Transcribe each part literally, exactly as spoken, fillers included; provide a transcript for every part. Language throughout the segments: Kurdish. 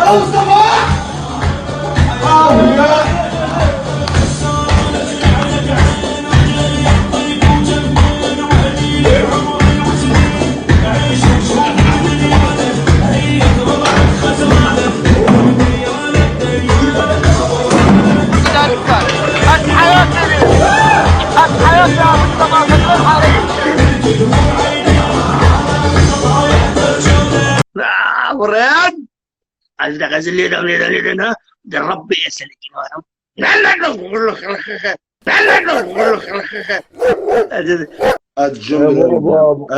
Ah, Brian! Ez de xezil lê de, lê de, lê de, ne? De Rabbê ez seni diyorum. Ez jin bilim.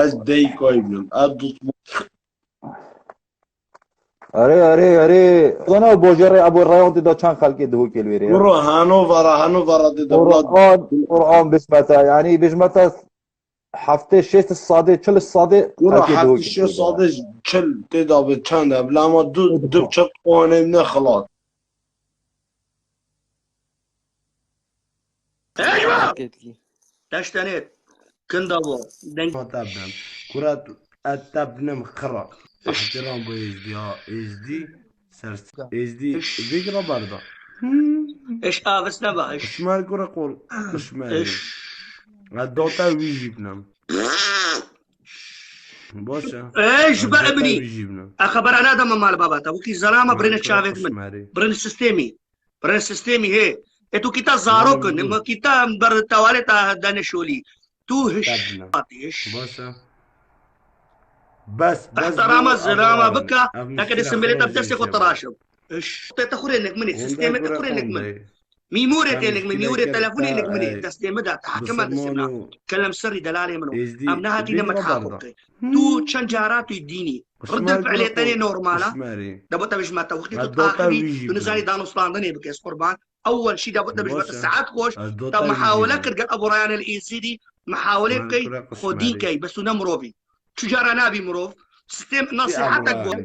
Ez deykoy bilim. Ez dutma. Erê, erê, erê. Zana bojarê Ebo Rayon tê da çend xelkê dihokê li wêrê ya. Bro, hano vara, hano vara tê da. Qur'an, Qur'an bişmete. Yani bişmete heftê şêst sadê, çil sadê Kura xelkê heftê dihokê şêst tê da. Sadê çil tê da bi çend e? Bila ma du, du çil qanê ne xelat. Eyvah! Teştenêt. Kinda bo. Deng. Ma te binem. Kura tu, et te binem xira. Ehtiram bo êzdiya, êzdî, ser êzdî, vêgira berda. Iş avis neba, iş. Kuşmer kura qol, kuşmer. Iş. Et dota wî jî binem. Baş e. Iş be ibnî. Wî jî binem. A xebera nadama mal baba te. Wekî zelama birine çavêt min. Birine sistemî. Birê sistemî hê. E tu kîta zarok in, ma kîta ber tewalê ta dane şolî. Tu hiş hatî hiş. Baş e. Bes, bes. Ehterama zilama bika, neke de simbelê te bi destê xwe tiraşim. Hiş. Te te xurê nik minê, sistemê te xurê nik min. Mîmûrê tê nik min, mîmûrê telefonê nik minê. Destê min de, te hakime destê min. Kelem sirrî delalê min o. Em nehatîne me haqûqê. Tu çend cara tu dînî. Ridil fiilê tenê normal a. De bo te bijmete wextê tu axivî, tu nizanî danûstandinê bike, ez qurban. Ewwel şî de bo te bijmete saet xweş, te mihawele kir gel Ebu Reyane li Êzidî, mihawele bikey, xwedî key, bes tu ne mirovî. Çi cara nabî mirov, sistem nasîhete got,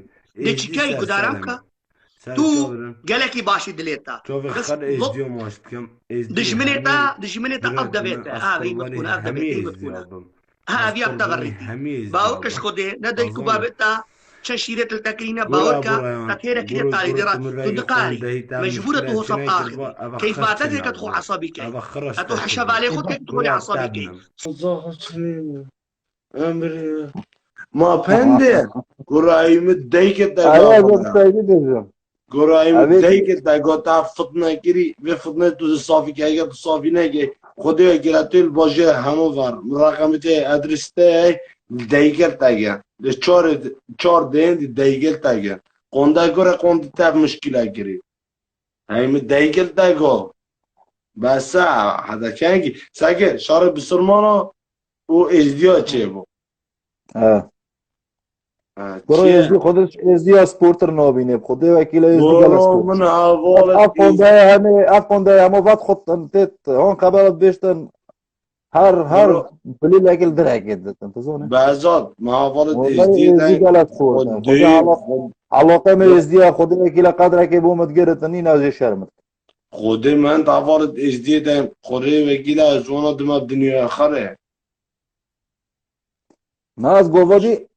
de çi key gudaram ka, tu gelekî başî dilê te. Bes dijminê te, dijminê te ev devê te, ev ê bikûne, ev devê te bikûne. Ha, ev ya bi te verîtî. Bawer ke ji Xwedê, ne dayik û babê te çend şîret li te kirîne, bawer ke te têre kirî talî dê re, tu diqarî. Mecbûr e tu hosa axivî. Keyfate têke tu xwe esabî key. E tu heşevalê xwe têke tu xwe esabî key. Emrê. Ma pendê, kurayî min dayikê te. Gorayî min dayikê te got, te fitne kirî, vê fitnê tu dê safî key, eger tu safî nekey, Xwedê wekîl e, tu li bajêr hemû ver, min reqemê te, adres te ye, li dayikê te ge. Li çar, çar dêyên dî dayikê te ge. Qonde gore qonde te mişkîle kirî. Hey min dayikê te go. Bes e, hede kengî. Seke şarê bisilmana û êzdiya çêbû. He. He, Bro, çi ye? Êzdî xwe de êzdiya sportir nabîne. Xwedê wekîle êzdî gele sport. Bro, min heval ev qondaya hemê, ev qondaya hemê vat xwe tê hon xeberat bêştin. Her, her bilî lekil direk ditin, tu zane. Behzat, min heval êzdî gele sport. Xwedê aloqe me êzdiya xwedê wekîle qedrekê bo min digiritin, nîna jê şerm. Xwedê min heval êzdî de, xwedê wekîle ez wana dima dinyaya xare. Na ez govadî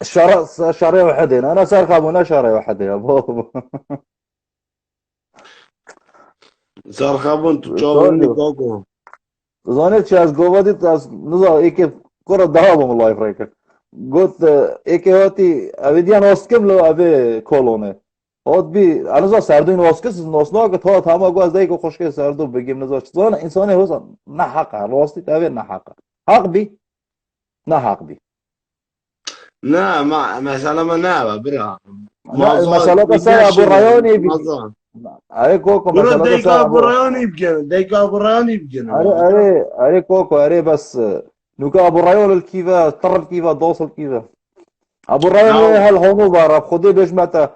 şara, şarê Uhedê. Na, na serxabûna şarê Uhedê ya. Bo, bo. Serxabûn tu çavên koko. Zanê çi ez govadî ez niza êkê kura daha bûm live rêkir. Got, e, êkê hatî, evê diyan askim lo evê kolonê. Hat bî, eniza serdûn waskis, nasnake, hat hema guaz dayik û xwişkê serdû bigim, niza çi. Zana, insanê hosa, ne heq e, rastî tevê ne heq e. Heq bî, ne heq bî. Ne, ma, mesela me ne be, bira. Ne, mesela te ser Ebu Reyonê bî. Ayê koko, mesela te ser Ebu Reyonê bigene, dayika Ebu Reyonê bigene. Erê, erê, erê koko, erê bes, e, nuka Ebu Reyon li kîve, tir li kîve, dos li kîve. Ebu Reyon wê hel honu var, Xwedê bêjme te.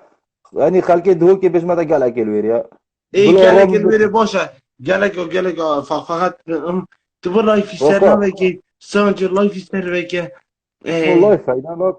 Yanî xelkê Duhokê bêjme te gelekê li wêrê ya. Ê, gelekê li wêrê baş e. Gelek o, gelek o. Fa-, fakat, ım, tu bu layfî ser navekê. Sancı layfî ser veke. Ê. Wallahi fayda nake.